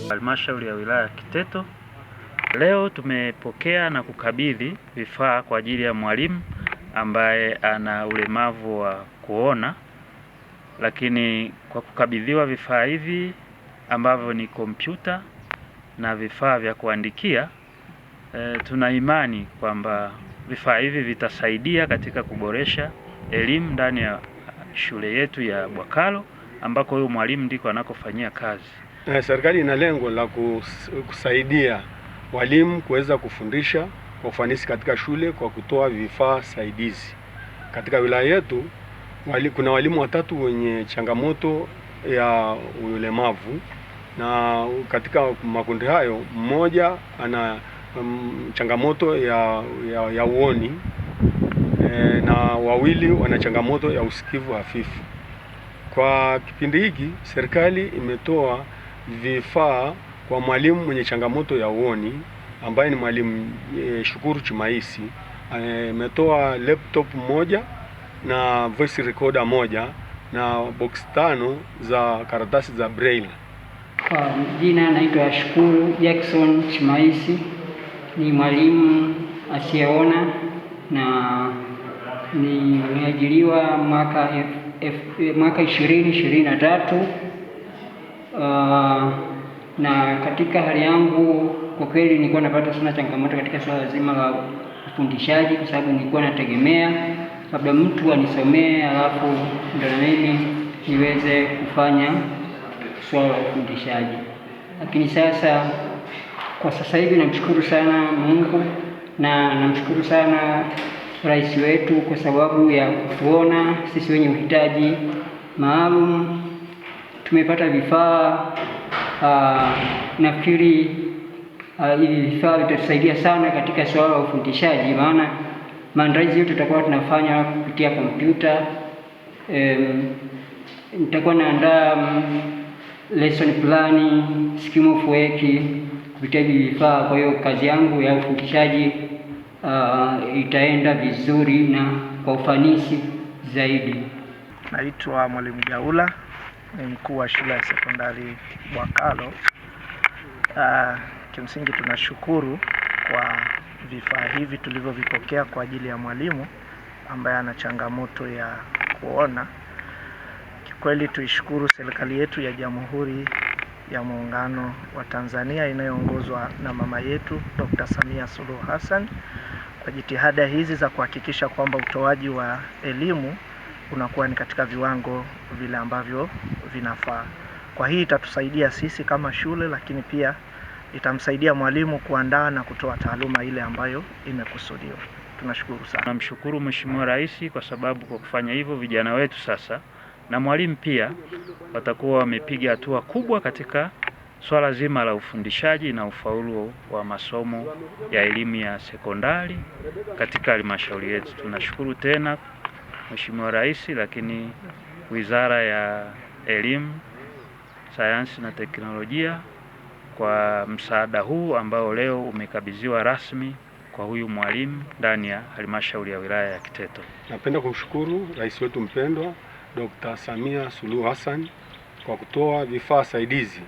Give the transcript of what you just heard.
Halmashauri ya wilaya ya Kiteto. Leo tumepokea na kukabidhi vifaa kwa ajili ya mwalimu ambaye ana ulemavu wa kuona, lakini kwa kukabidhiwa vifaa hivi ambavyo ni kompyuta na vifaa vya kuandikia, tuna imani kwamba vifaa hivi vitasaidia katika kuboresha elimu ndani ya shule yetu ya Bwakalo ambako huyu mwalimu ndiko anakofanyia kazi. Serikali ina lengo la kusaidia walimu kuweza kufundisha kwa ufanisi katika shule kwa kutoa vifaa saidizi. Katika wilaya yetu kuna walimu watatu wenye changamoto ya ulemavu, na katika makundi hayo mmoja ana changamoto ya uoni na wawili wana changamoto ya usikivu hafifu. Kwa kipindi hiki serikali imetoa vifaa kwa mwalimu mwenye changamoto ya uoni ambaye ni mwalimu Shukuru Chimaisi. Imetoa laptop moja na voice recorder moja na box 5 za karatasi za braille. Kwa jina naitwa Shukuru Jackson Chimaisi, ni mwalimu asiyeona na nimeajiriwa mwaka 2023. Na katika hali yangu kwa kweli nilikuwa napata sana changamoto katika swala zima la ufundishaji, kwa sababu nilikuwa nategemea labda mtu anisomee alafu ndio na mimi niweze kufanya swala la ufundishaji. Lakini sasa kwa sasa hivi namshukuru sana Mungu na namshukuru sana Rais wetu kwa sababu ya kutuona sisi wenye uhitaji maalum. Tumepata vifaa. Nafikiri hivi vifaa vitatusaidia sana katika swala la ufundishaji, maana maandalizi yote tutakuwa tunafanya kupitia kompyuta. Nitakuwa naandaa lesson plan, scheme of work kupitia hivi vifaa. Kwa hiyo kazi yangu ya ufundishaji itaenda vizuri na kwa ufanisi zaidi. Naitwa Mwalimu Gaula, ni mkuu wa shule ya sekondari Bwakalo. Kimsingi tunashukuru kwa vifaa hivi tulivyovipokea kwa ajili ya mwalimu ambaye ana changamoto ya kuona. Kikweli tuishukuru serikali yetu ya Jamhuri ya Muungano wa Tanzania inayoongozwa na mama yetu Dr. Samia Suluhu Hassan kwa jitihada hizi za kuhakikisha kwamba utoaji wa elimu unakuwa ni katika viwango vile ambavyo vinafaa. Kwa hii itatusaidia sisi kama shule, lakini pia itamsaidia mwalimu kuandaa na kutoa taaluma ile ambayo imekusudiwa. Tunashukuru sana. Tunamshukuru Mheshimiwa Rais kwa sababu kwa kufanya hivyo vijana wetu sasa na mwalimu pia watakuwa wamepiga hatua kubwa katika swala zima la ufundishaji na ufaulu wa masomo ya elimu ya sekondari katika halmashauri yetu. Tunashukuru tena Mheshimiwa Rais, lakini Wizara ya Elimu, Sayansi na Teknolojia kwa msaada huu ambao leo umekabidhiwa rasmi kwa huyu mwalimu ndani ya halmashauri ya wilaya ya Kiteto. Napenda kumshukuru Rais wetu mpendwa Dr. Samia Suluhu Hassan kwa kutoa vifaa saidizi